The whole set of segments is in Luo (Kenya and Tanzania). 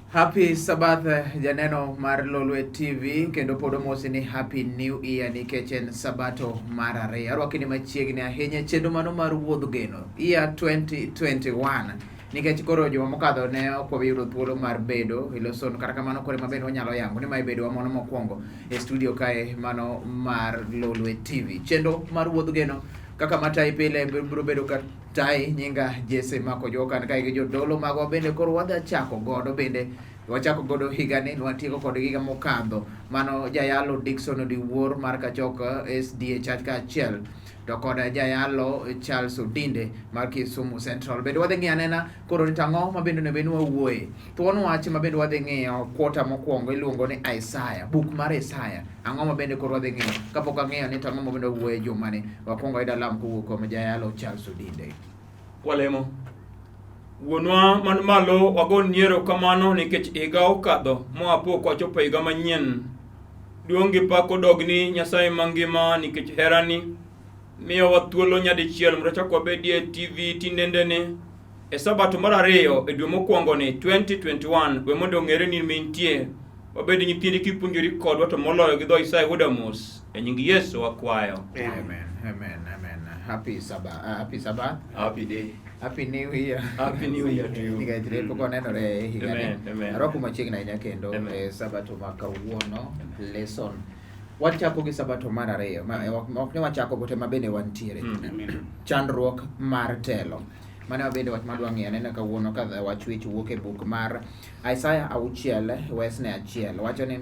Happy Sabbath janeno mar Lolwe TV kendo pod omosi ni Happy New Year nikech en sabato mar ariyo. Arwaki ni machiegni ahinya e chenro mano mar wuodh geno year 2021 nikech koro juma mokadho ne ok wayudo thuolo mar bedo iloson kata kamano kore mabende wanyalo yango ni mae bedowa mano mokwongo e studio kae mano mar Lolwe TV. Chenro mar wuodh geno kaka matayi pile biro bedo ka Tai nyinga Jesse Mako Joka an kae gi jodolo magwa bende koro wadha chako godo bende wachako godo higani nwatieko kod higa mokadho mano jayalo Dickson Odiwuor mar Kachok SDA Church kaachiel to kod jayalo Charles Odinde mar Kisumu Central. Bende wadhi ng'iyo anena koro ni tang'o ma bende onego bed ni wawuoye. Thuon wach ma bende wadhi ng'iyo kwota mokwongo iluongo ni Isaya, buk mar Isaya. Ang'o ma bende koro wadhi ng'iyo? Kapok ang'iyo ni to ang'o ma bende wawuoye jumani, wakwongo wayud alam kowuok kuom jayalo Charles Odinde. Walemo. Wuonwa man malo, wagoni erokamano nikech higa okadho moa pok wachopo higa manyien. Duong' gi pak odogni Nyasaye mangima nikech herani miyowa thuolo nyadichiel mondo wachak wabedie e TV tinendeni. E sabato mar ariyo e dwe mokwongo ni 2021 we mondo ong'ere ni mintie wabed nyithindi kipuonjori kodwa to moloyo gi dho Isaya wuod Amos e nying Yesu wakwayo. Amen. Amen. Amen. Happy Sabbath. Happy Sabbath. Happy day. Happy New Year. Happy New Year to you. Nikech ne pok onenore e higani. Amen, amen. Arwako machiegni ahinya kendo Amen. e sabato ma kawuono lesson. Wachako gi sabato mar ariyo. Ma, ok ok ni wachako go te ma bende wantiere. Chandruok mar telo. Mano bende wach madwa ng'iyo anena kawuono ka wach wich wuok e buk mar Isaya 6 wesne 1 wacho ni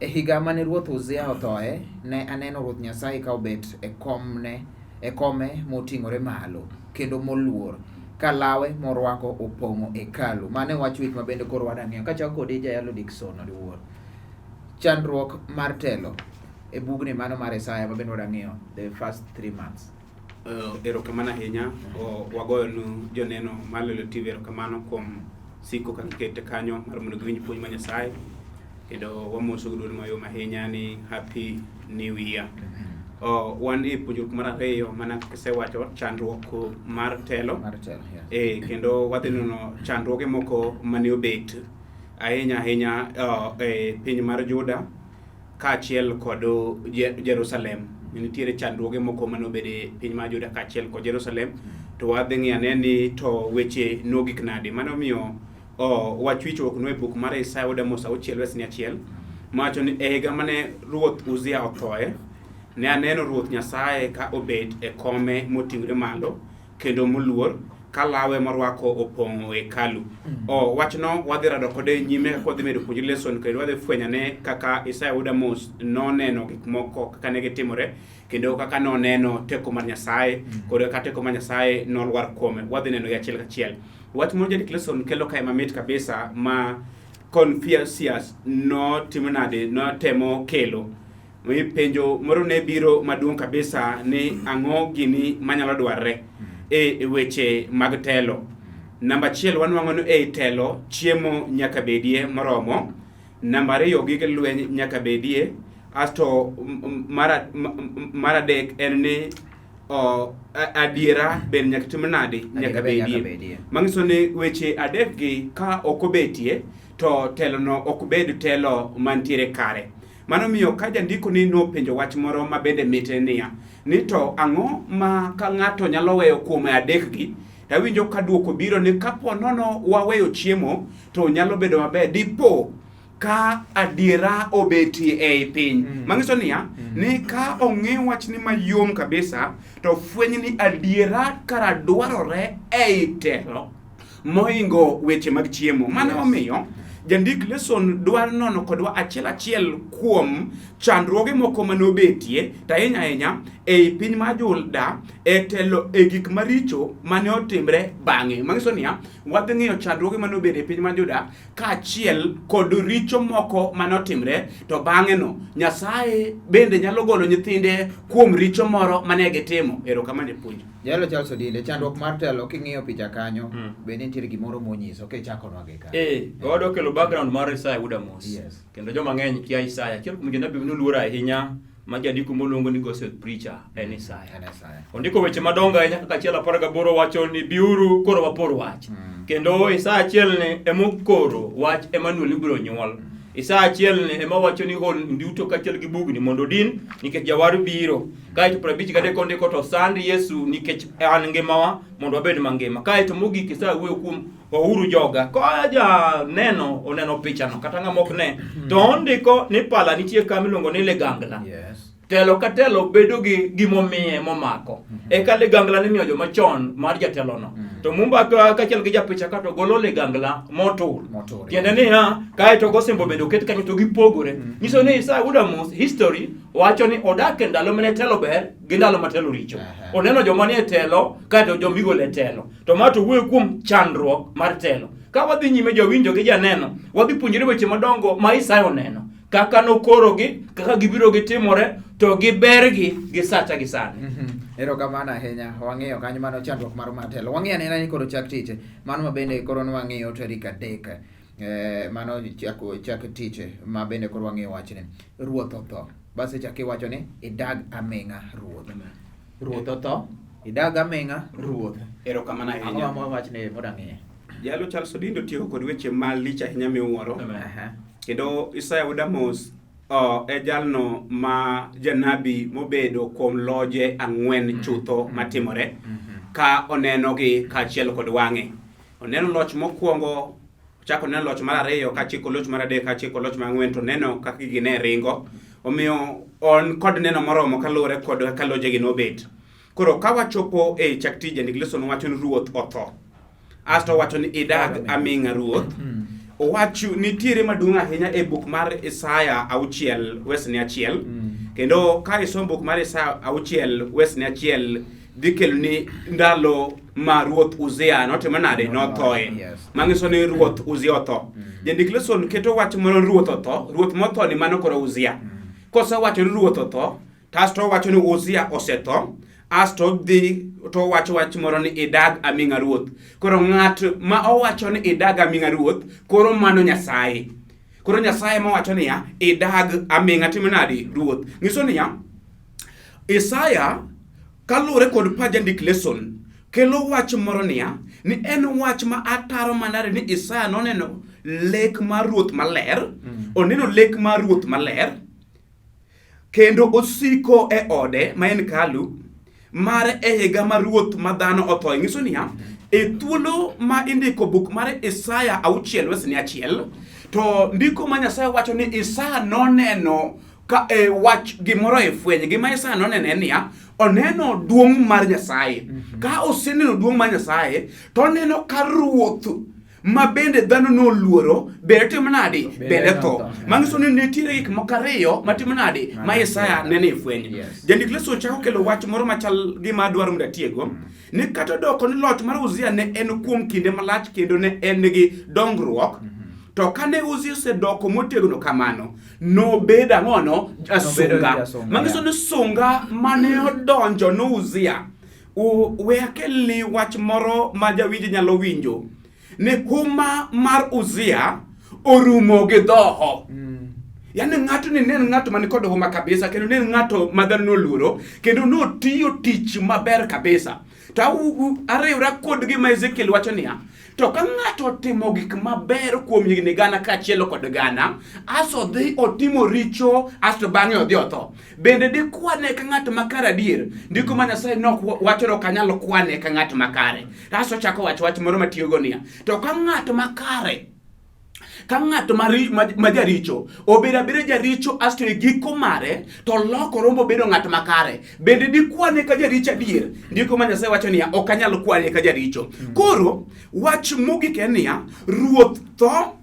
e higa mane ruoth Uzia othoe, ne aneno Ruoth Nyasaye ka obet e komne e kome moting'ore malo kendo moluor ka lawe morwako opong'o hekalu. Mano e wach wich ma bende koro wadwa ng'iyo. Kachako kodi Jayalo Dickson Odiwuor. Chandruok mar telo e bugni mano mar Isaya ma bende wadwa ng'iyo the first 3 months. Erokamano ahinya. Wagoyo nu joneno mar Lolwe TV erokamano kuom siko ka gikete kanyo mar mondo giwinj puonj mar Nyasaye. Kendo wamoso gi duol mayom ahinya ni Happy New Year. Wan e puonjruok mar ariyo mana kaka isewacho chandruok mar telo. Mar telo, yes. Kendo wadhi nono chandruoge moko mane obet ahinya ahinya e piny mar Juda kaachiel kod Jerusalem. Nitiere chandruoge moko mane obedo e piny mar Juda kaachiel kod Jerusalem. To wadhi ng'iyo ane ni to weche nogik nade. Mano omiyo wach wich owuok e buk mar Isaya wuod Amos 6 wesni 1 mawacho ni e higa mane ruoth Uzia othoe, ne aneno Ruoth Nyasaye ka obet e kome moting'ore malo kendo moluor ka lawe morwako opong'o hekalu. Wachno wadhi rado kode nyime kaka wadhi medo puonjre lesson kendo wadhi fwenyo ane kaka Isaya wuod Amos noneno gik moko kaka ne gitimore kendo kaka noneno teko mar Nyasaye kod kaka teko mar Nyasaye nolwar kuome. Wadhi neno gi achiel kachiel. Wach moro jandik lesson kelo kae mamit kabisa ma Confucius notimo nade notemo kelo. Mi penjo moro ne biro maduong' kabisa ni ang'o gini manyalo dwarre e weche mag telo. Namba achiel wanwang'o ni ei telo chiemo nyaka bedie moromo. Namba ariyo gige lweny nyaka bedie. Asto mar adek en ni adiera bende nyaka tim nade nyaka bedie. Manyiso ni weche adek gi ka ok obetie to telono ok bed telo mantiere kare. Mano miyo ka jandiko ni nopenjo wach moro ma bende mitne niya, ni to ang'o ma ka ng'ato nyalo weyo kuom adek gi, to awinjo ka duoko biro ni kapo nono waweyo chiemo to nyalo bedo maber dipo ka adiera obetie ei piny. Manyiso niya, ni ka ong'e wachni mayom kabisa to fweny ni adiera kara dwarore ei telo mohingo weche mag chiemo. Mano omiyo jandik lesson dwaro nono kodwa achiel achiel kuom chandruoge moko mane obetie to ahinya ahinya ei piny mar Juda e telo e gik maricho mane otimre bang'e. Manyiso niya, wadhi ng'iyo chandruoge mane obedo e piny mar Juda kaachiel kod richo moko mane otimre to bang'e no Nyasaye bende nyalo golo nyithinde kuom richo moro mane gitimo. Erokamano japuonj. Jalo Charles Odinde, chandruok mar telo king'iyo picha kanyo, be nitiere gimoro monyiso kichakonwa gi kanyo. Wadwa kelo background mar Isaya wuod Amos. Yes. Kendo joma ng'eny kia Isaya. Achiel kuom jonabi manoluor ahinya. Ma jandiko moluongo ni Gospel Preacher en Isaya. En Isaya. Ondiko weche madongo ahinya kaka achiel 18 wacho ni biuru koro wapor wach. Kendo Isaya achiel ni emokoro wach Emmanuel ibiro nyuol. Isaya achiel ni ema wacho ni hol duto kaachiel gi bugni mondo odin nikech jawar biro. Kaeto 53 ondiko to sand Yesu nikech an ngimawa mondo wabed mangima. Kaeto mogik Isaya wuoyo kuom Ouru joga. Ka janeno oneno pichano kata ng'ama ok ne to ondiko ni pala nitie kama iluongo ni ligangla. Yes. Telo ka telo bedo gi gimomiye momako. Eka ligangla nimiyo joma chon mar jatelono. To Mumba kaachiel gi japicha ka to golo ligangla motur. Motur, Tiende niya, kaeto gosembo bende oket kanyo to gipogore. Nyiso ni Isaya wuod Amos history wacho ni odak e ndalo mane telo ber gi ndalo ma telo richo. Aha. Oneno joma nie telo kaeto joma igolo e telo. To ma to wuoyo kuom chandruok mar telo. Ka wadhi nyime jowinjo gi janeno, wadhi puonjore weche madongo ma Isaya oneno. Kaka nokorogi, kaka gibiro gitimore, to gi bergi gi sacha gi sani. Erokamano ahinya. Wang'iyo kanyo mano chandruok mar telo. Wang'iyo anena ni koro chak tich. Mano ma bende koro nwang'iyo tarik 3. Mano chak tich ma bende koro wang'iyo wachni. Ruoth otho. Bas ichak iwacho ni idag aming'a ruoth. Ruoth otho, idag aming'a ruoth. Erokamano Ang'o ahinya. ma wachni mondo ang'iye? Jalo Charles Odindo tiyo kod weche malich ahinya miwuoro. Amen. Aha. Kendo Isaya wuod Amos e jalno ma janabi mobedo kuom loje 4 chutho matimore ka onenogi kaachiel kod wang'e. Oneno loch mokwongo, ochako oneno loch mar 2, kaachiel kod loch mar 3, kaachiel kod loch mar 4, to oneno kaka gigi ne ringo. Omiyo on kod neno moromo kaluwore kod kaka lojegi nobet. Koro ka wachopo e chak tij jandik Leson wacho ni ruoth otho. Asto owacho ni idag aming'a ruoth. Owacho nitiere maduong' ahinya e buk mar Isaya 6 wesne 1. Kendo ka isomo buk mar Isaya 6 wesne 1 dhi keloni ndalo ma ruoth Uzia notimo nade? Nothoe. Yes. Manyiso ni ruoth Uzia otho. Jandik Leson keto wach moro ruoth otho, ruoth motho ni mano koro Uzia. Kosewacho ni ruoth otho, asto owacho ni Uzia osetho, asto dhi to owacho wach moro ni idag aming'a ruoth. Koro ng'at ma owacho ni idag aming'a ruoth, koro mano Nyasaye. Koro Nyasaye mowacho niya, idag aming'a timo nadi ruoth. Nyiso niya, Isaya kaluwore kod pa jandik Leson kelo wach moro niya, ni en wach ma ataro manade ni Isaya noneno lek mar ruoth maler, oneno lek mar ruoth maler, kendo osiko e ode ma en kalu mare e higa ma ruoth ma dhano othoe. Nyiso niya, e thuolo ma indiko buk mar Isaya 6 wesne 1, to ndiko ma Nyasaye wacho ni Isaya noneno ka e wach gimoro e fweny. Gima Isaya noneno en niya, oneno duong' mar Nyasaye. Ka oseneno duong' mar Nyasaye, to oneno ka ruoth ma bende dhano noluoro bende timo nade? Bende tho. Manyiso ni nitiere gik moko 2 matimo nade? Ma Isaya neno e fweny. Yes. Jandik Leson chako kelo wach moro machal gi ma adwaro mondo atiego, ni kata odoko ni loch mar Uzia ne en kuom kinde malach kendo ne en gi dongruok, to kane Uzia osedoko motegno kamano, nobedo ang'ono? Jasunga. Jasunga. Manyiso ni sunga mane odonjo ne Uzia. We akelni wach moro ma jawinjo nyalo winjo, ni huma mar Uzia orumo gi dhoho. Yaani ng'ato ni ne en ng'ato man kod huma kabisa, kendo ne en ng'ato ma dhano noluoro, kendo notiyo tich maber kabisa. To ariwra kod gima Ezekiel wacho niya, to ka ng'ato otimo gik maber kuom higni gana kaachiel kod gana, aso dhi otimo richo, asto bang'e odhi otho. Bende dikwane ka ng'at makare adier? Ndiko ma Nyasaye nok wacho ni ok anyal kwane ka ng'at makare. Aso chako wacho wach moro matiyogo niya, to ka ng'at makare, ka ng'at ma jaricho obedo abeda jaricho asto e giko mare to lokore mobedo ng'at makare, bende dikwane ka jaricho adier? Ndiko ma Nyasaye wacho niya, ok anyal kwane ka jaricho. Koro wach mogik en niya, ruoth tho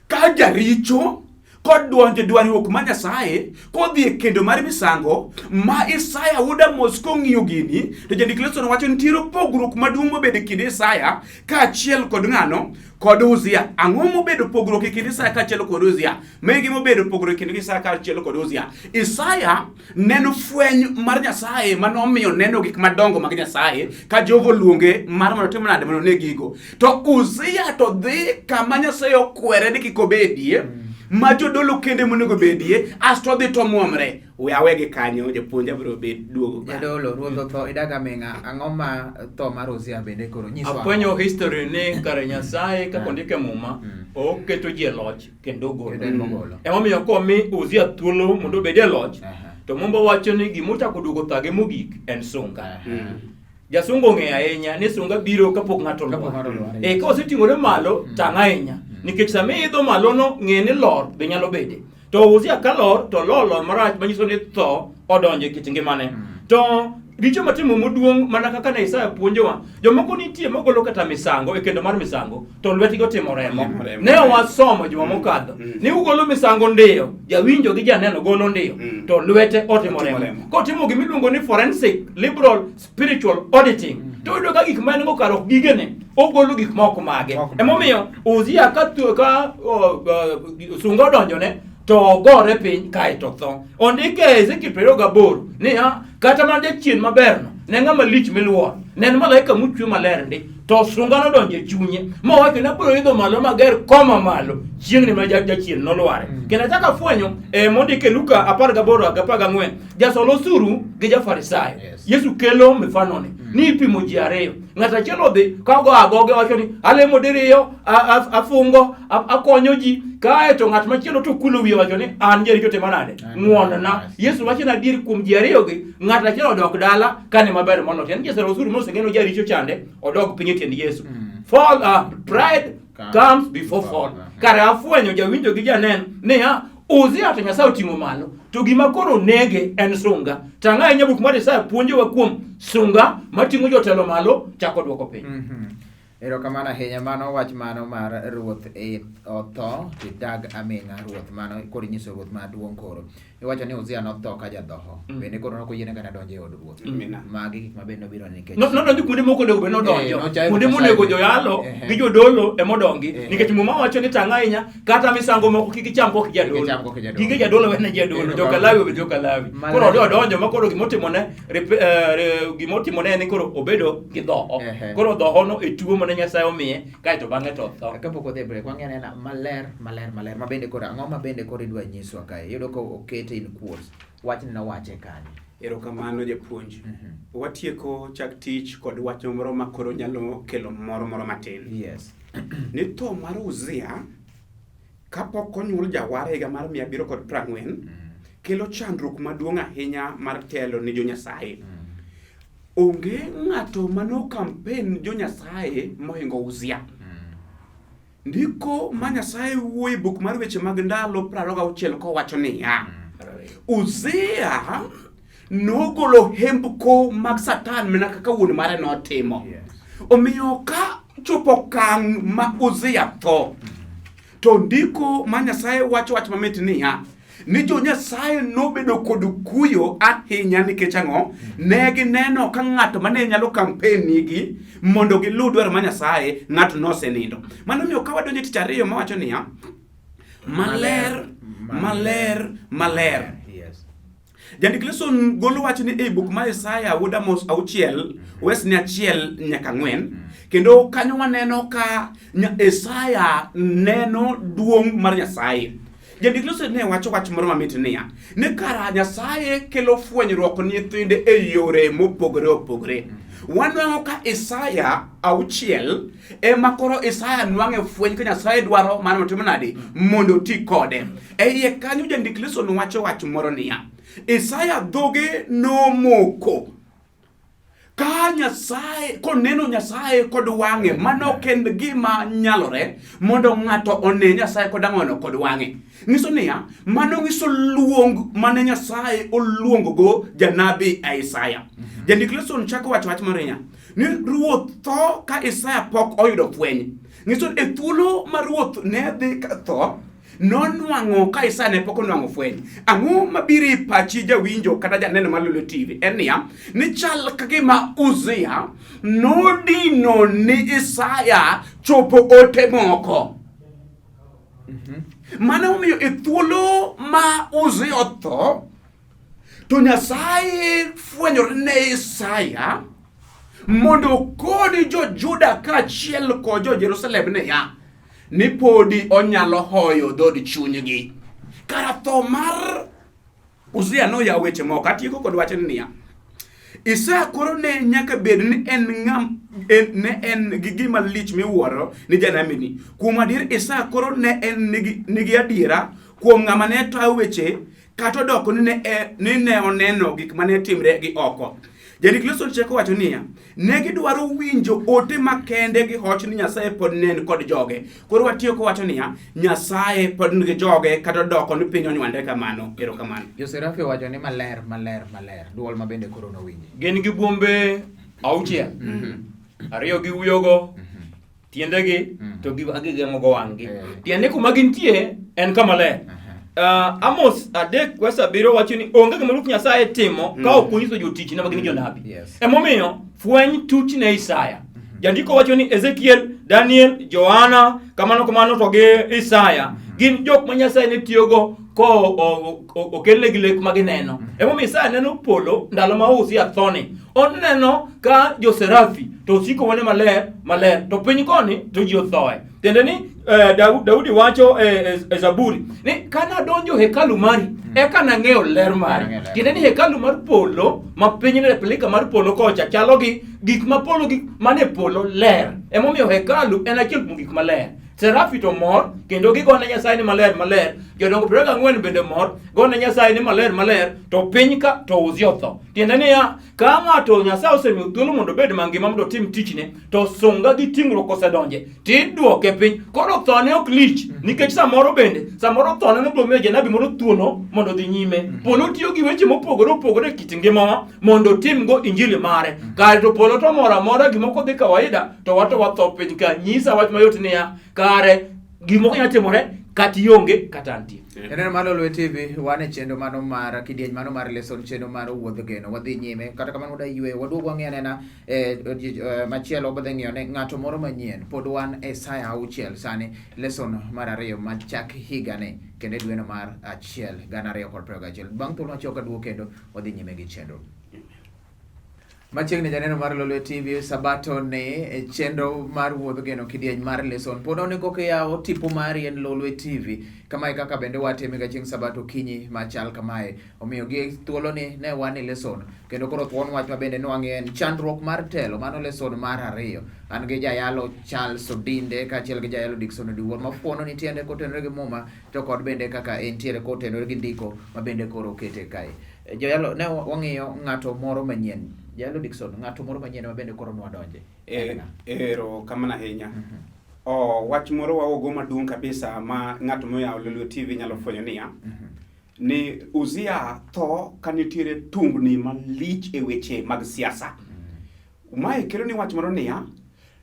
ka jaricho kodonjo e dwarruok mar Nyasaye, kodhi e kendo mar misango ma Isaya wuod Amos kong'iyo gini, to jandik Leson wacho nitiere pogruok maduong' mobedo e kind Isaya kaachiel kod ng'ano? Kod Uzia. Ang'o mobedo pogruok e kind Isaya kaachiel kod Uzia? Mae gima obedo pogruok e kind Isaya kaachiel kod Uzia. Isaya neno fweny mar Nyasaye manomiyo neno gik madongo mag Nyasaye ka Jehova oluonge mar mondo otim nade? Mondo one gigo. To Uzia to dhi kama Nyasaye okwere ni kik obedie. Ma jodolo kende monego bedie, asto odhi to muomre. We awegi kanyo, japuonj abiro bed duogo. bang'e. Jadolo, ruoth otho idag aming'a. Ang'o ma tho mar Uzia bende koro nyiswa? Afwenyo history ni kare Nyasaye kaka ondik e Muma, Mm. oketo ji e loch kendo ogolo. Kendo en mogolo. Emomiyo komi Uzia thuolo mondo obed e loch, Aha. to Mumba wacho ni gimochako duogo thage mogik en sunga. Aha. Jasunga ong'eyo ahinya ni sunga biro kapok ng'ato Kapok olwar. ng'ato olwar, Eh, ka oseting'ore malo, tang' ahinya. Nikech sama iidho malo no, ng'e ni lor be nyalo bede. To Uzia ka lor, to lor lor marach manyiso ni tho odonjo e kit ngimane. To richo matimo moduong' mana kaka ne Isaya puonjowa, jomoko nitie mogolo kata misango e kendo mar misango, to lwetgi otimo remo. Otimo remo. Ne wasomo juma mokadho ni ugolo misango ndiyo, jawinjo gi janeno golo ndiyo, to lwete otimo Otimo remo. remo. Kotimo gimiluongo ni forensic liberal spiritual auditing, to oyudo ka gik ma en go kar ok gigene, ogolo gik moko mage. Ok mage. Emomiyo Uzia ka sunga odonjone to ogore piny kae to tho. Ondike e Ezekiel 28 niya, kata mana jachien maberno ne ng'ama lich miluoro, ne en malaika mochwe maler ndi, to sunga nodonjo e chunye mowacho ni abiro idho malo mager koma malo chieng'ni ma jachien nolware. Kendo achako afwenyo mondike Luka 18 14 jasol osuru gi jafarisayo. Yes. Yesu kelo mifanoni ni ipimo ji ariyo. Ng'at achiel odhi ka ogo agoge wacho ni alemo diriyo, afungo, akonyo ji. Kae to ng'at machielo to kulo wiye wacho ni an jaricho tima nade? An- Ng'wonona. Yes. Yesu wacho ni adier kuom ji ariyogi, ng'at achiel odok dala kane maber moloyo. En jasol osuru moseng'eno jaricho chande, odok piny e tiend Yesu. Fall, pride comes before fall. Kare afwenyo jawinjo gi janen niya, Uzia to Nyasaye oting'o malo, to gima koro nege en sunga. Tang' ahinya buk mar Isaya puonjowa kuom sunga mating'o jotelo malo chako duoko piny. Erokamano ahinya, mano wach mano mar ruoth e otho tidag aming'a ruoth mano koro inyiso ruoth maduong' koro. Iwacho ni Uzia notho ka jadhoho. Bende koro nok oyiene kata donjo e od ruoth. Amina. Magi gik ma bende nobiro nikech. Nodonjo kuonde moko onego bed nodonjo. Eh, nochayo Kuonde Nyasaye. monego joyalo gi jodolo emodongi. Nikech Muma wacho ni tang' ahinya kata misango moko kik icham kok Kik icham kok jadolo. jadolo. Gige jadolo wene jadolo. Erokamano. Joka Lawi obed joka Lawi. Maler. Koro odhi odonjo ma koro gimotimone gimotimone en ni koro obedo gi dhoho. Koro dhohono e tuo mane Nyasaye omiye kaeto bang'e to otho. Kapok odhi e break, wang'e anena maler, maler, maler. Ma bende koro ang'o ma bende koro idwa nyiswa kae? Iyudo ka okete in quotes. Wachni nowache kanye? Erokamano japuonj. Watieko chak tich kod wach moro ma koro nyalo kelo moro moro matin. Yes. Ni tho mar Uzia kapok onyuol jawar e higa mar 740 kelo chandruok maduong' ahinya mar telo ni jo Nyasaye. Onge ng'ato mano kampen jo Nyasaye mohingo Uzia. Ndiko ma Nyasaye wuoyo e buk mar weche mag ndalo 26 kowacho niya, Uzia nogolo hembko mag Satan mana kaka wuon mare notimo. Yes. Omiyo ka chopo okang' ma Uzia tho, to ndiko ma Nyasaye wacho wach mamit niya, ni jo Nyasaye nobedo kod kuyo ahinya nikech ang'o? Ne gineno ka ng'ato mane nyalo kampen nigi mondo giluw dwaro mar Nyasaye, ng'ato nosenindo. Mano omiyo ka wadonjo e tich ariyo mawacho niya, maler, maler, maler. Yes. Jandik Lesson golo wach ni e buk mar Isaya wuod Amos 6 wesne 1 nyaka 4 kendo kanyo waneno ka Isaya neno duong' mar Nyasaye. Jandik Lesson ne wacho wach moro mamit niya, ni kara Nyasaye kelo fwenyruok ni nyithinde e yore mopogore opogore. Wanwang'o ka Isaya 6 ema koro Isaya nwang'e fweny ka Nyasaye dwaro mano otimo nade mondo oti kode. E iye kanyo jandik Lesson wacho wach moro niya, Isaya dhoge nomoko ka Nyasaye koneno Nyasaye kod wang'e, mano ok en gima nyalore mondo ng'ato one Nyasaye kod ang'ono kod wang'e. Nyiso niya, mano nyiso luong mane Nyasaye oluongogo janabi Isaya. Jandik Lesson chako wacho wach moro niya, ni ruoth tho ka Isaya pok oyudo fweny. Nyiso ni e thuolo ma ruoth ne dhi ka tho, nonwang'o ka Isaya ne pok onwang'o fweny. Ang'o mabiro e pachi jawinjo kata janeno mar Lolwe TV? En niya, ni chal ka gima Uzia nodino ni Isaya chopo ote moko. Mano omiyo e thuolo ma Uzia otho, to Nyasaye fwenyore ne Isaya mondo okoni jo-Juda kaachiel kod jo-Jerusalem niya, ni podi onyalo hoyo dhood chunygi. Kara tho mar Uzia noyawo weche moko. Atieko kod wachni niya, Isaya koro ne nyaka bed ni en ng'am en, ne en gi gima lich miwuoro ni janamini. Kuom adier Isaya koro ne en nigi, nigi adiera kuom ng'ama ne tayo weche kata odoko ni ne, e, ni ne oneno gik mane timre gi oko. Jandik Leson chako wacho niya, ne gidwaro winjo ote makende gi hoch ni Nyasaye pod ne en kod joge. Koro watiyo kowacho niya, Nyasaye pod nigi joge kata odoko ni piny onywandre kamano. Erokamano. Joserafi owacho ni maler maler maler. Duol ma bende koro nowinji. Gin gi buombe auchiel. Ariyo giwuoyogo, tiendegi to gigeng'ogo wang'gi. Tiende kuma gintie en kama ler. Amos 3:7 wacho ni onge gima Ruoth Nyasaye timo ka ok onyiso jotichne ma gin jonabi. Emomiyo fweny tuch ne Isaya. Jandiko wacho ni Ezekiel, Daniel, Johana, kamano kamano to gi Isaya gin jok ma Nyasaye ne tiyogo ko okelnegi lek ma gineno. Emomiyo Isaya neno polo ndalo ma Uzia thoni. Oneno ka joserafi to osiko wane maler maler to piny koni to ji othoe. Tiende ni Daudi wacho e Zaburi ni kana donjo hekalu mari eka nang'eyo ler mari. Tiende ni hekalu mar polo ma piny replika mar polo kocha chalo gi gik ma polo gi mane polo ler. Emomiyo hekalu en achiel kuom gik maler. Serafi to mor kendo gigone Nyasaye ni maler maler. Jodongo 24 bende mor gone Nyasaye ni maler maler to piny ka to Uzia otho. Tiende niya ka ng'ato Nyasaye osemiyo thuolo mondo obed mangima mondo otim tichne to sunga gi ting'ruok osedonje tidwoke piny. Koro thone ok lich nikech samoro bende samoro thone nobiro miyo janabi moro thuolo mondo odhi nyime. Polo tiyo gi weche mopogore opogore e kit ngimawa mondo otimgo injili mare. Kare to polo to moro amora gimoko dhi kawaida to wato watho piny ka. Nyisa wach mayot niya kare gimoko nyalo timore kata ionge kata antie. Janeno mar Lolwe TV, wan e chenro mano mar kidieny mano mar lesson chenro mar wuodh geno. Wadhi nyime kata kamano wada yweyo waduog wang'i anena machielo wadhi ng'iyo ne ng'ato moro manyien. Pod wan e Isaya 6 sani lesson mar 2 machak higani kendo e dweno mar 1 2021. Bang' thuolo machuok aduogo kendo wadhi nyime gi chenro. Machiegni janeno mar Lolwe TV sabato ni e chenro mar wuodh geno kidieny mar lesson pod onego kiyawo tipo mari en Lolwe TV kamae kaka bende watime ga chieng' sabato okinyi machal kamae omiyo gi thuolo ni ne wan e lesson kendo koro thuon wach ma bende nwang'e en chandruok mar telo mano lesson mar 2 an gi jayalo Charles Odinde kaachiel gi jayalo Dickson Odiwuor mafuono ni tiende kotenore gi muma to kod bende kaka entiere kotenore gi ndiko ma bende koro okete kae. Joyalo ne wang'iyo ng'ato moro manyien. Jayalo Dickson, ng'ato moro manyien ma bende koro nwadonje. Ero kamano ahinya. Wach moro waogo maduong' kabisa ma ng'ato moyawo Lolwe TV nyalo fwenyo niya, ni Uzia tho ka nitiere tungni malich e weche mag siasa. Mae kelo ni wach moro niya,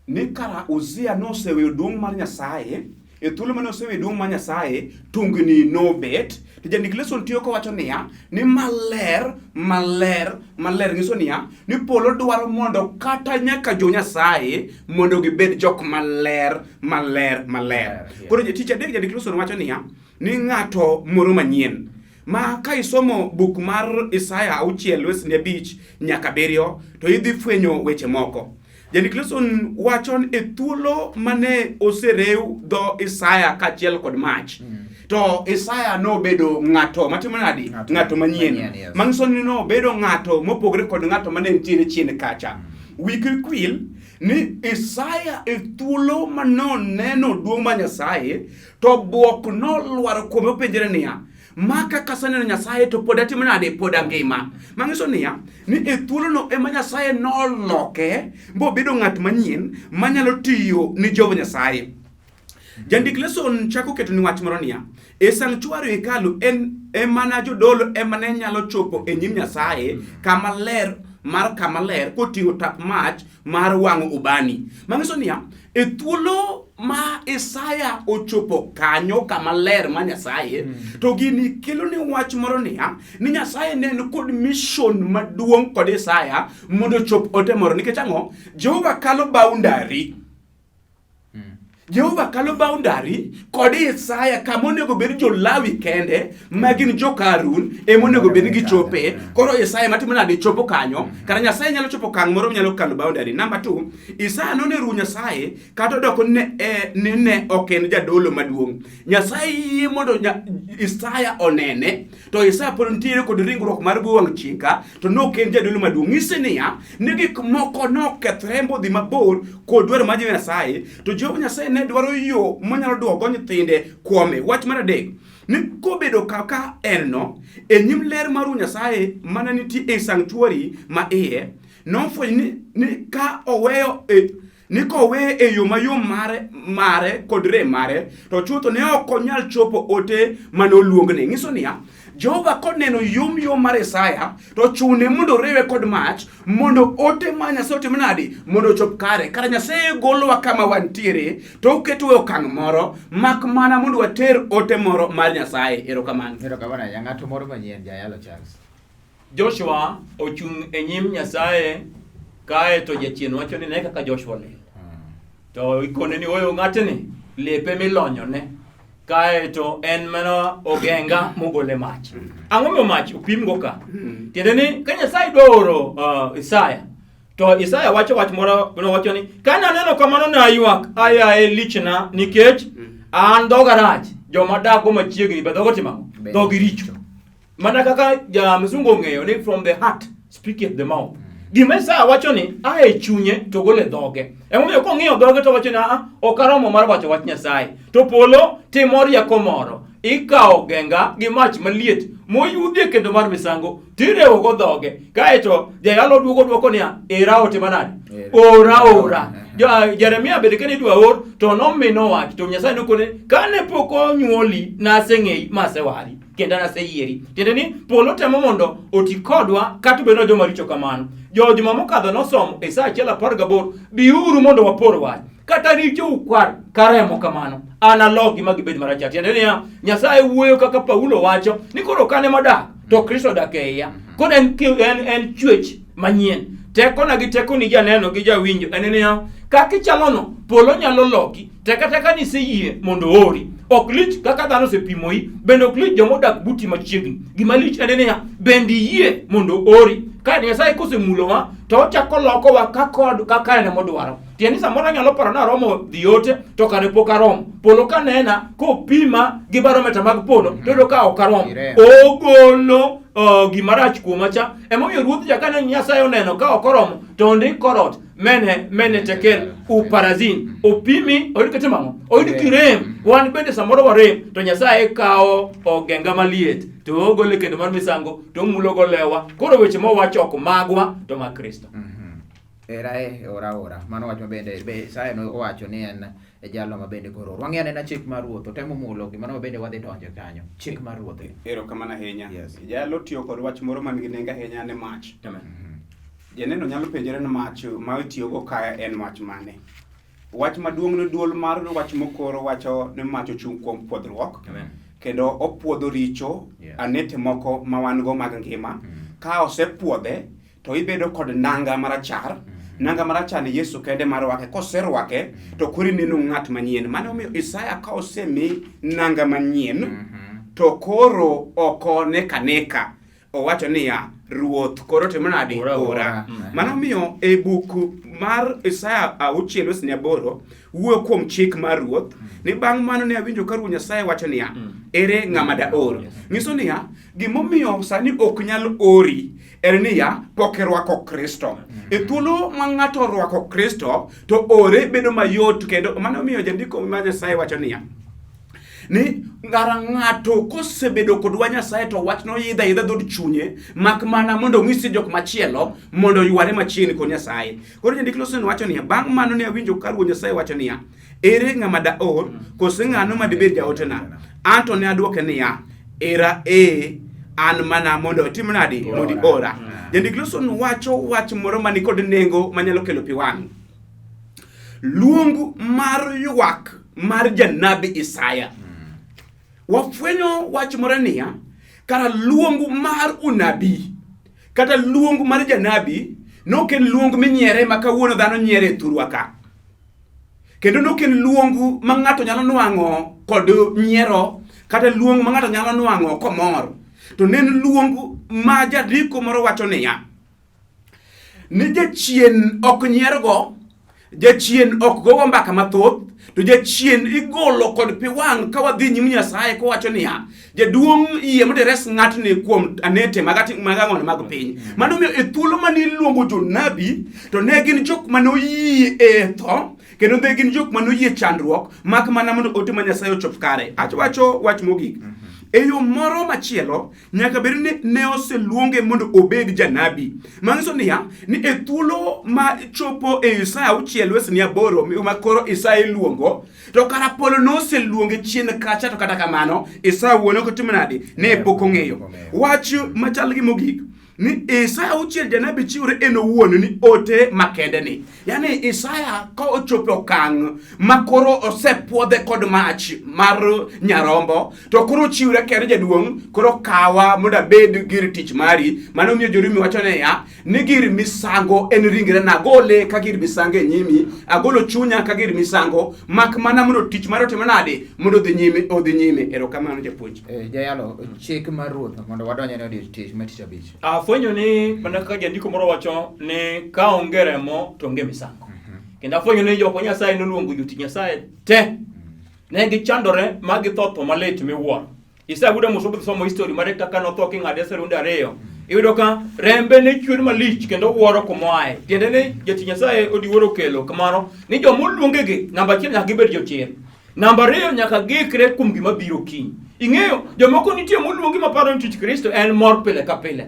ni kara Uzia noseweyo duong' mar Nyasaye, e thuolo mane oseweyo duong' mar Nyasaye, tungni nobet. To jandik lesson tiyo kowacho niya, ni maler, maler, maler nyiso niya, ni polo dwaro mondo kata nyaka jo Nyasaye mondo gibed jok maler, maler, maler. Koro tich adek jandik lesson wacho niya, ni ng'ato moro manyien ma ka isomo buk mar Isaya 6 wesni 5 nyaka 7 to idhi fwenyo weche moko. Jandik Lesson wacho ni e thuolo mane oserew dho Isaya kaachiel kod mach to Isaya nobedo ng'ato matimo nadi? Ng'ato manyien. Yes. Manyiso ni nobedo ng'ato mopogore kod ng'ato mane nitiere chien kacha. Wi kik wil ni Isaya e thuolo manoneno duong' mar Nyasaye to bwok nolwaro kuome openjre niya, ma kaka aseneno Nyasaye to pod atimo nade? Pod angima. Manyiso niya, ni e thuolono ema Nyasaye noloke mobedo ng'at manyien manyalo tiyo ni Jehova Nyasaye. Jandik Lesson chako keto ni wach moro niya, e sanctuary hekalu en emana jodolo ema ne nyalo chopo e nyim Nyasaye kama ler mar kama ler koting'o tap mach mar wang'o ubani. Manyiso niya, e thuolo ma Isaya ochopo kanyo kama ler ma Nyasaye, to gini kelo ni wach moro niya, ni Nyasaye ne en kod mission maduong' kod Isaya mondo ochop ote moro. Nikech ang'o? Jehova kalo boundary. Jehova kalo boundary kod Isaya kama onego bed jo-Lawi kende ma gin joka Harun ema onego bed ni gichope. Koro Isaya matimo nade chopo kanyo? Kara Nyasaye nyalo chopo okang' moro nyalo kalo boundary. Number 2, Isaya noneno Ruoth Nyasaye kata odoko ne, ni ne ok en jadolo maduong'. Nyasaye yie mondo Isaya onene, to Isaya pod nitiere kod ringruok mar bwo wang' chieng' ka, to nok en jadolo maduong'. Nyise niya, ni gik moko nokethre modhi mabor kod dwaro mar Jehova Nyasaye, to Jehova Nyasaye ne dwaro yo monyalo duogo nyithinde kuome. Wach mar adek, ni kobedo kaka en no, e nyim ler mar Ruoth Nyasaye mana nitie e sanctuary ma iye, nofwenyo ni ka oweyo e, ni koweye e yo mayom mare kod rem mare, to chutho ne ok onyal chopo ote mane oluongne. Nyiso niya, Jehova koneno yom yom mar Isaya, to chune mondo oriwe kod mach, mondo ote ma Nyasaye otim nadi, mondo ochop kare. Kara Nyasaye golowa kama wantiere, to oketowa e okang' moro, mak mana mondo water ote moro mar Nyasaye. Erokamano. Erokamano ahinya. Ng'ato moro manyien, Jayalo Charles. Joshua ochung' e nyim Nyasaye kae to jachien wacho ni ne kaka Joshua lil. To ikone ni oyo ng'atni lepe milonyone kae to en mana ogenga mogole mach. Ang'o momiyo mach opimgo ka? Tiende ni ka Nyasaye dwa oro Isaya to Isaya wacho wach moro nowacho ni kane aneno kamano ne aywak ayaye lichna nikech an dhoga rach joma dakgo machiegni be dhogo timo ang'o? Dhogi richo. Mana kaka ja mzungu ong'eyo ni from the heart speaketh the mouth. Gima Isaya wacho ni a e chunye to gole dhoge. Emomiyo kong'iyo dhoge to wacho ni a ok aromo mar wacho wach Nyasaye. To polo timo rieko moro. Ikawo genga gi mach maliet moyudhie kendo mar misango tirewogo dhoge. Kaeto jayalo duogo dwoko niya, era ote manade? Ora ora. Jeremia bende kane idwa or to nomino wach to Nyasaye nokone kane pok onyuoli naseng'eyi masewari. Kendo naseyieri. Tiende ni polo temo mondo oti kodwa kata obedo ni joma richo kamano. Jo juma mokadho nosomo e saa achiel apar gaboro, biuru mondo wapor wach. Kata richo ukwar karemo kamano, analogi ma gibed marachar. Tiende niya, Nyasaye wuoyo kaka Paulo wacho ni koro kane madak to Kristo odak e iya. Koro en chwech manyien. Tekona gi tekoni janeno gi jawinjo en niya, kaka ichalono polo nyalo loki teka teka ni iseyie mondo oori. Ok lich kaka dhano osepimoi, bende ok lich joma odak buti machiegni. Gima lich en niya, bende iyie mondo oori. Ka Nyasaye kosemulowa to ochako lokowa kaka en modwaro. Tiende ni samoro anyalo paro ni aromo dhi ote to kare pok aromo. Polo ka nena kopima gi barometa mag polo to yudo ka ok aromo. Ogolo gima rach kuoma cha. Emomiyo ruodh ja kane Nyasaye oneno ka ok oromo to ondik korot mene tekel uparazin opimi oyud kitimo ang'o? Oyud kirem. Wan bende samoro warem to Nyasaye kawo ogenga maliet to ogole kendo mar misango to omulo go lewa. Koro weche mowacho ok magwa to mag Kristo. Era e ora ora. Mano wach mabende be Isaya no owacho ni en e jalo ma bende koro. Wang'i anena chik mar ruoth, otemo mulo gimano ma bende wadhi donjo kanyo. Chik mar ruoth. Erokamano ahinya. Yes. Jalo tiyo kod wach moro man gi nengo ahinya ni mach. Amen. Janeno nyalo penjore ni mach ma itiyogo ka en mach mane? Wach maduong' ni duol mar wach mokoro wacho ni mach ochung' kuom pwodhruok. Amen. Kendo opuodho richo, Yes. anete moko ma wan go mag ngima. Ka osepuodhe to ibedo kod nanga marachar. Nanga marachar ni Yesu kende mar rwake. Koserwake to koro ineno ng'at manyien. Mano omiyo Isaya ka osemi nanga manyien to koro ok oneka neka. Owacho niya, Ruoth koro timo nade? Ora, ora. Ora. Mano omiyo e buk mar Isaya auchiel wes ni aboro wuoyo kuom chik mar Ruoth ni bang' mano ne awinjo ka Ruoth Nyasaye wacho niya, ere ng'ama daor? Nyiso niya, gimomiyo sani ok nyal ori en niya, pok irwako Kristo. E thuolo ma ng'ato orwako Kristo to ore bedo mayot kendo mano omiyo jandiko mar Nyasaye wacho niya, ni ngara ng'ato kosebedo kod wach Nyasaye to wach noyidho ayidha dhood chunye mak mana mondo onyisi jok machielo mondo oyware machiegni kod Nyasaye. Koro jandik Loseni wacho niya, bang' mano ne awinjo ka Ruoth Nyasaye wacho niya, ere ng'ama daor kose ng'ano ma dibed jaotena? An to ne adwoke niya, era ee an mana mondo itim nadi? Mondo iora. Jandik Loseni wacho wach moro mani kod nengo manyalo kelo pi wang'. Luong mar ywak mar janabi Isaya. Wafwenyo wach moro niya, kara luong mar unabii kata luong mar janabi nok en luong minyiere ma kawuono dhano nyiere e thurwa ka. Kendo nok en luong ma ng'ato nyalo nwang'o kod nyiero kata luong ma ng'ato nyalo nwang'o komor. To ne en luong ma jandiko moro wacho niya, ni jachien ok nyiergo, jachien ok gogo mbaka mathoth, to jachien igolo kod pi wang' ka wadhi nyim Nyasaye kowacho niya, jaduong' yie mondo ires ng'atni kuom anete mag ang'ono mag piny. Mano omiyo e thuolo mane iluongo jonabi, to ne gin jok mane oyie e tho, kendo ne gin jok mane oyie chandruok, mak mana mondo ote ma Nyasaye ochop kare. Awacho wach mogik. E yo moro machielo, nyaka bed ni ne oseluonge mondo obed janabi. Manyiso niya, ni e thuolo ma chopo e Isaya 6 wesni 8 ma koro Isaya iluongo, to kara polo noseluonge chien kacha, to kata kamano Isaya wuon ok otimo nade, ne pok ong'eyo. Wach machal gi mogik ni Isaya 6 janabi chiwore en owuon ni ote makende ni. Yaani Isaya ka ochopo okang' ma koro osepuodhe kod mach mar nyarombo, to koro ochiwre kende jaduong', koro kawa mondo abed gir tich mari. Mano miyo Jorumi wacho niya, ni gir misango en ringrena, agole ka gir misango e nyimi, agolo chunya ka gir misango, mak mana mondo tich mare otim nade, mondo odhi nyime, odhi nyime. Erokamano japuonj. Jayalo, chik mar ruoth mondo wadonj e odiechieng' mar tich abich. Afwenyo ni mana kaka jandiko moro wacho ni ka onge remo to onge misango. Kendo afwenyo ni jok ma Nyasaye noluongo jotich Nyasaye te ne gichandore ma githo tho malit miwuoro. Isaya wuod Amos obiro somo history mare kaka notho king'ade serunde ariyo. Iyudo ka rembe ne chwer malich kendo wuoro kumoaye. Tiende ni jatich Nyasaye odiwuor okelo kamano ni joma oluongegi namba achiel nyaka gibed jochir. Namba ariyo nyaka giikre kuom gima biro kiny. Ing'eyo jomoko nitie moluongi maparo ni tich Kristo en mor pile ka pile.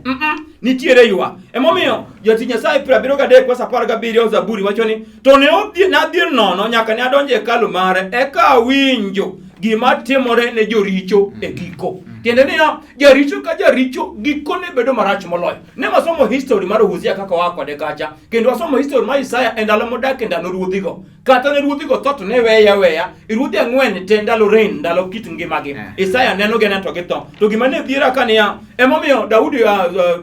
Nitiere ywak. Emomiyo jatich Nyasaye 73 verse 17 Zaburi wacho ni to ne odhi nadhier nono nyaka ne adonjo e hekalu mare eka awinjo gima timore ne joricho e giko. Tiende niya, jaricho ka jaricho gikone bedo marach moloyo. Ne wasomo history mar Hosea kaka oa kode kacha, kendo wasomo history mar Isaya e ndalo modak e ndalo ruodhigo. Kata ne ruodhigo tho to ne weye aweya, ruodhi ang'wen te ndalo reign, ndalo kit ngimagi. Isaya neno gi to githo. To gima ne dhiera ka niya, emomiyo Daudi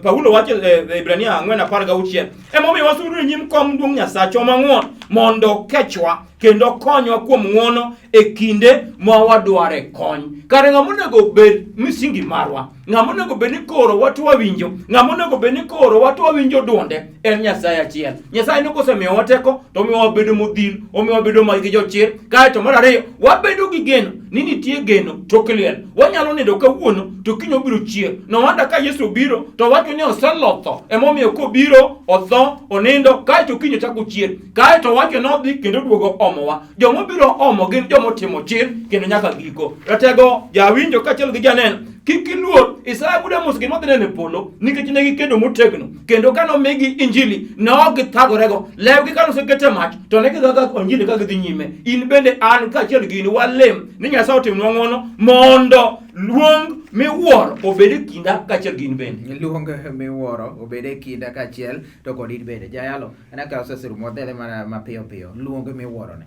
Paulo wacho e Ibrania 4:16, emomiyo wasudo e nyim kom duong' Nyasachwa mang'won mondo kechwa kendo konywa kuom ng'wono e kinde ma wadware kony. Kare ng'ama onego bed misingi marwa, ng'ama onego bed ni koro watu wawinjo, ng'ama onego bed ni koro watu wawinjo duonde en Nyasaye achiel. Nyasaye ne kosemiyowa teko to omiyo wabedo modhil, omiyo wabedo ma gi jochir. Kaeto mar ariyo, wabedo gi geno ni nitie geno tok liel. Wanyalo nindo kawuono to kiny obiro chier. No wonder ka Yesu obiro to wacho ni oselotho. Emomiyo kobiro otho, onindo, kaeto kiny ochako chier. Kaeto wacho ni odhi kendo duogo omowa. Joma obiro omo gin joma otimo chir kendo nyaka giko. Ratego jawinjo kaachiel gi janeno, kik iluor. Isaya wuod Amos gima odhi neno e polo nikech ne gikedo motegno kendo ka nomigi injili ne ok githagorego. Lewgi ka noseket e mach to ne gigaga injili ka gidhi nyime. In bende an kaachiel gi in walem ni Nyasaye otimnwa ng'wono mondo luong miwuoro obed e kinda kaachiel gi in bende. Luong miwuoro obed e kinda kaachiel to kod in bende. Jayalo, aneno ka oserumo wadhi mana mapiyo piyo. Luong miwuoro ni.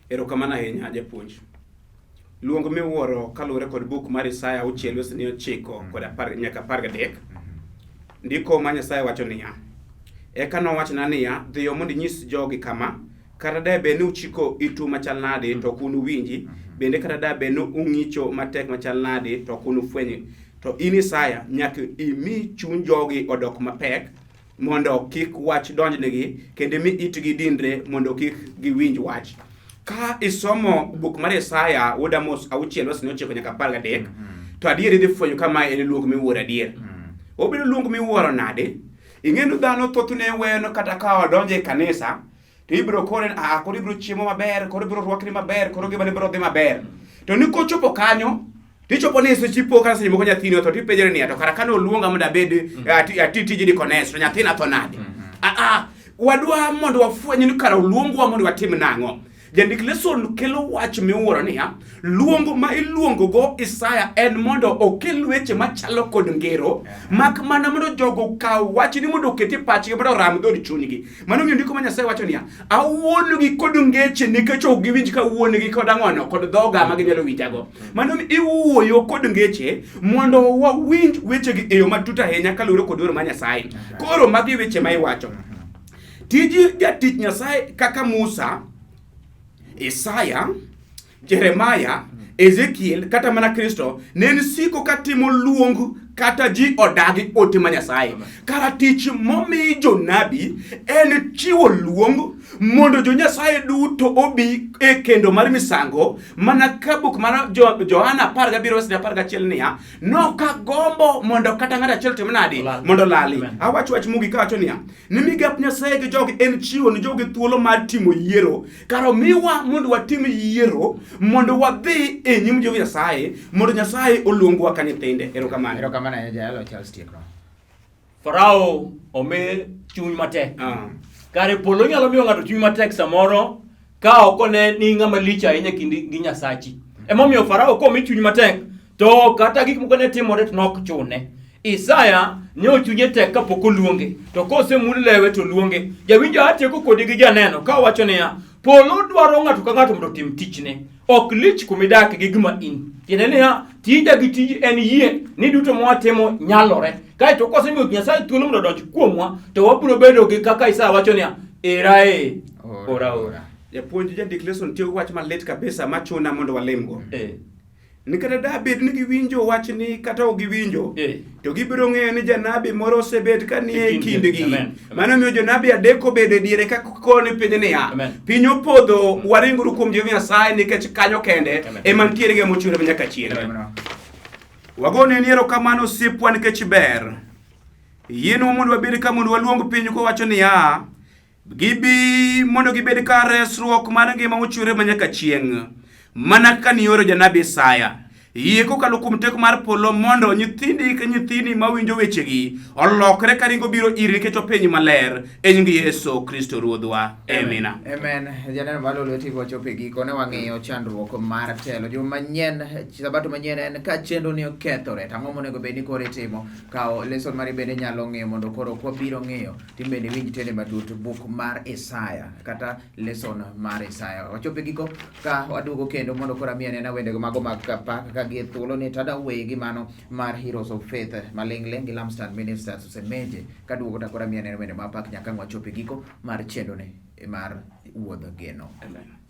Erokamano ahinya japuonj. Luong miwuoro kaluwore kod buk mar Isaya 6 wesni 9 kod 10 nyaka 13. Ndiko ma Nyasaye wacho niya, Eka nowachona niya, dhiyo mondo inyis jogi kama, kata da bed ni uchiko itu machal nade to ok unuwinji, bende kata da bed ni ung'icho matek machal nade to ok unufweny. To in Isaya, nyaka imi chuny jogi odok mapek, mondo kik wach donjnegi, kendo imi itgi dinre mondo kik giwinj wach. Ka isomo buk mar Isaya wuod Amos 6 wesni 9 nyaka 13, to adier idhi fwenyo ka mae en luong miwuoro adier. Obedo luong miwuoro nade? Ing'e ni dhano thothne weyo kata ka odonjo e kanisa to ibiro kore ah, koro ibiro chiemo maber, koro ibiro rwakri maber, koro ngimani biro dhi maber. To ni kochopo kanyo tichopo ni seche ipo kata seche moko nyathini otho tipenjori niya to kara kane oluonga mondo abed ati tij dikones to nyathina tho nade? Ah, wadwa mondo wafweny ni kara oluongwa mondo watim nang'o? Jandik Lesson kelo wach miwuoro niya, luong ma iluongo go Isaya en mondo okel weche machalo kod ngero, mak mana mondo jogo okaw wachni mondo oket e pachgi mondo oram dhood chunygi. Mano omiyo ndiko ma Nyasaye wacho niya, awuonegi kod ngeche nikech ok giwinj ka awuonegi kod ang'ono kod dhoga ma ginyalo winjago. Mano omiyo iwuoyo kod ngeche mondo wawinj wechegi e yo matut ahinya kaluwore kod dwaro mar Nyasaye. Koro magi weche ma iwacho. Tij jatich Nyasaye kaka Musa Isaya, Jeremaya, Ezekiel kata mana Kristo ne en siko ka timo luong kata ji odagi ote ma Nyasaye. Kara tich momi jonabi en chiwo luong mondo jo Nyasaye duto obi e kendo mar misango mana ka buk mar Johana 17 11 niya nokagombo mondo kata ng'ato achiel otim nadi mondo olali. Awacho wach mogik kawacho niya ni migap Nyasaye gi jogi en chiwo ni jogi thuolo mar timo yiero. Kar omiwa mondo watim yiero mondo wadhi e nyim Jehova Nyasaye mondo Nyasaye oluongwa ka nyithinde. Erokamano. Erokamano ahinya Jayalo Charles Tiekno. Farao omi chuny matek. Kare polo nyalo miyo ng'ato chuny matek samoro ka ok one ni ng'ama lich ahinya e kindi gi Nyasachi. Emomiyo Farao komi chuny matek to kata gik moko ne timore to nok chune. Isaya ne ochunye tek kapok oluonge, to kosemul lewe to luonge. Jawinjo atieko kodi gi janeno ka wacho niya, polo dwaro ng'ato ka ng'ato mondo otim tichne. Ok lich kuma idak gi gima in. Tiende niya, tija gi tiji en yie ni duto mwatimo nyalore. Kaeto kosemiyo Nyasaye thuolo mondo odonj kuomwa, to wabiro bedo gi kaka Isaya wacho niya, era e, ora ora. Japuonj jandik lesson tiyo gi wach malit kabisa machuna mondo walemgo. Ni kata da bed ni giwinjo wachni kata ok giwinjo, to gibiro ng'eyo ni janabi moro osebet ka nie E kindgi. kindgi. Amen. Mano miyo jonabi adek obedo e diere ka koni piny niya, Amen. piny opodho, waringuru kuom Jehova Nyasaye nikech kanyo kende Amen. ema nitiere gi mochwere ma nyaka chieng'. Amen. Wagone ni erokamano osiepwa nikech ber. Yienwa mondo wabed ka mondo waluong piny kowacho niya, Gibi mondo gibed kar resruok mar ngima mochwere ma nyaka chieng', mana kaka nioro janabi Isaya. Yie kokalo kuom teko mar polo mondo nyithindi ka nyithindi mawinjo wechegi olokre ka ringo biro iri nikech opiny maler e nying Yesu Kristo Ruodhwa. Amina. Amen. Janeno mar Lolwe TV wachopo e giko ne wang'iyo chandruok mar telo. Juma manyien, sabato manyien en ka chenro ni okethore, to ang'o monego bed ni koro itimo? Kawo lesson mari bende nyalo ng'iyo mondo koro kwabiro ng'iyo Timbe ni winj tiende matut buk mar Isaya kata lesson mar Isaya. Wachopo e giko ka waduogo kendo mondo koro amiyi anena wendego mago mag pak ka gie thuolo ni tada weyi gi mano mar Heroes of Faith maling'ling' gi Lampstand Ministers osemeje kaduogo to koro amiyi anena wende mag pak nyaka ang' wachopo e giko mar chenroni mar wuodh geno. Amen.